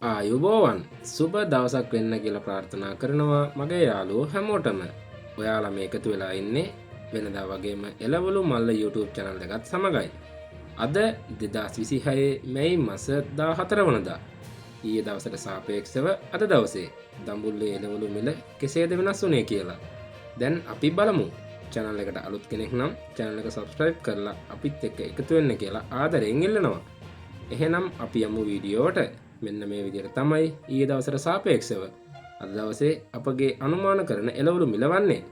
ආයුබෝවන්, සුබ දවසක් වෙන්න කියලා ප්‍රාර්ථනා කරනවා මගේ යාළුවෝ හැමෝටම. ඔයාලා මේ එකතු වෙලා ඉන්නේ වෙනදා වගේම එළවලු මල්ල YouTube channel එකත් සමගයි. අද 2026 මැයි මස 14 වනදා. ඊයේ දවසට සාපේක්ෂව අද දවසේ දඹුල්ලේ එළවලු මිල කෙසේද වෙනස් වුණේ කියලා දැන් අපි බලමු. Channel එකට අලුත් කෙනෙක් නම් channel එක subscribe කරලා අපිත් එක්ක එකතු වෙන්න කියලා ආදරයෙන් ඉල්ලනවා. එහෙනම් අපි යමු වීඩියෝවට. මෙන්න මේ විදිහට තමයි ඊයේ දවසට සාපේක්ෂව අද දවසේ අපගේ අනුමාන කරන එළවලු මිල වන්නේ.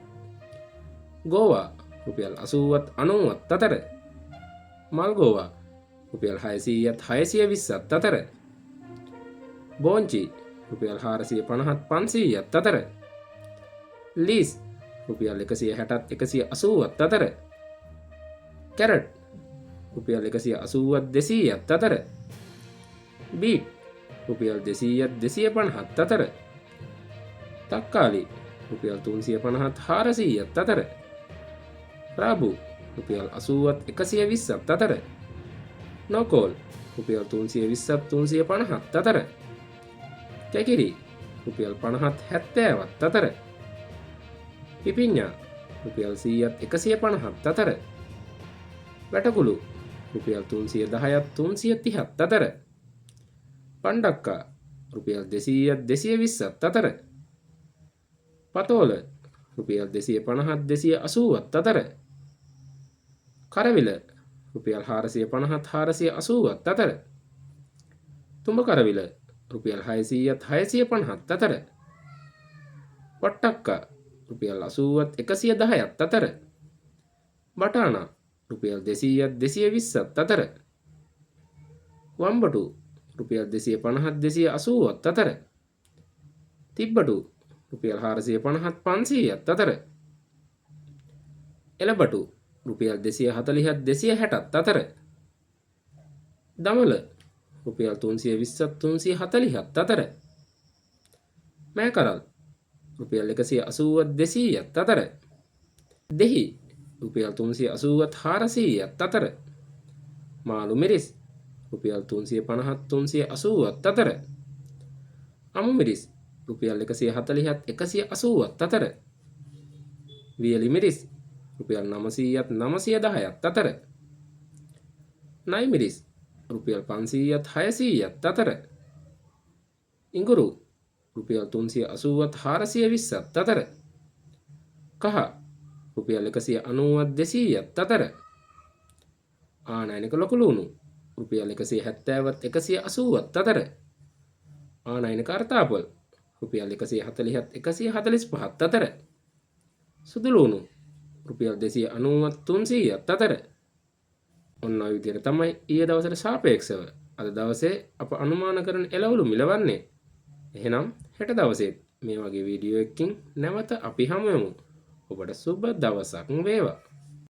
ගෝවා රුපියල් 80ත් 90ත් අතර, මල් ගෝවා රුපියල් 600ත් 620ත් අතර, බෝංචි රුපියල් 450ත් 500ත් අතර, ලීස් රුපියල් 160ත් 180ත් අතර, කැරට් රුපියල් 180ත් 200ත් අතර, බීට් රුපියල් 200ත් 250ත් අතර, තක්කාලි රුපියල් 350ත් 400ත් අතර, රාබු රුපියල් 80ත් 120ත් අතර, නොකෝල් රුපියල් 320ත් 350ත් අතර, කැකිරි රුපියල් 50ත් 70ත් අතර, පිපිඤ්ඤා රුපියල් 100ත් 150ත් අතර, වැටකුළු රුපියල් 310ත් 330ත් අතර, පණ්ඩක්කා රුපියල් 200ත් 220ත් අතර, පතෝල රුපියල් 250ත් 280ත් අතර, කරවිල රුපියල් 450ත් 480ත් අතර, තුඹ කරවිල රුපියල් 600ත් 650ත් අතර, වට්ටක්කා රුපියල් 80ත් 110ත් අතර, බටානා රුපියල් 200ත් 220ත් අතර, වම්බටු රුපියල් 250ත් 280ත් අතර, තිබ්බටු රුපියල් 450ත් 500ත් අතර, එළබටු රුපියල් 240ත් 260ත් අතර, දමල රුපියල් 320ත් 340ත් අතර, මෑකරල් රුපියල් 180ත් 200ත් අතර, දෙහි රුපියල් 380ත් 400ත් අතර, මාළු මිරිස් රුපියල් 350ත් 380ත් අතර, අමු මිරිස් රුපියල් 140ත් 180ත් අතර, වියලි මිරිස් රුපියල් 900ත් 910ත් අතර, නයි මිරිස් රුපියල් 500ත් 600ත් අතර, ඉඟුරු රුපියල් 380ත් 420ත් අතර, කහ රුපියල් 190ත් 200ත් අතර, ආනයනික ලොකුලුණු රුපියල් 170ත් 180ත් අතර, ආනයනික අර්තාපල් රුපියල් 140ත් 145ත් අතර, සුදුලුණු රුපියල් 290ත් 300ත් අතර. ඔන්න ඔය විදිහට තමයි ඊයේ දවසට සාපේක්ෂව අද දවසේ අප අනුමාන කරන එළවලු මිලවන්නේ. එහෙනම් හෙට දවසේත් මේ වගේ වීඩියෝ එකකින් නැවත අපි හමු වෙමු. ඔබට සුබ දවසක් වේවා.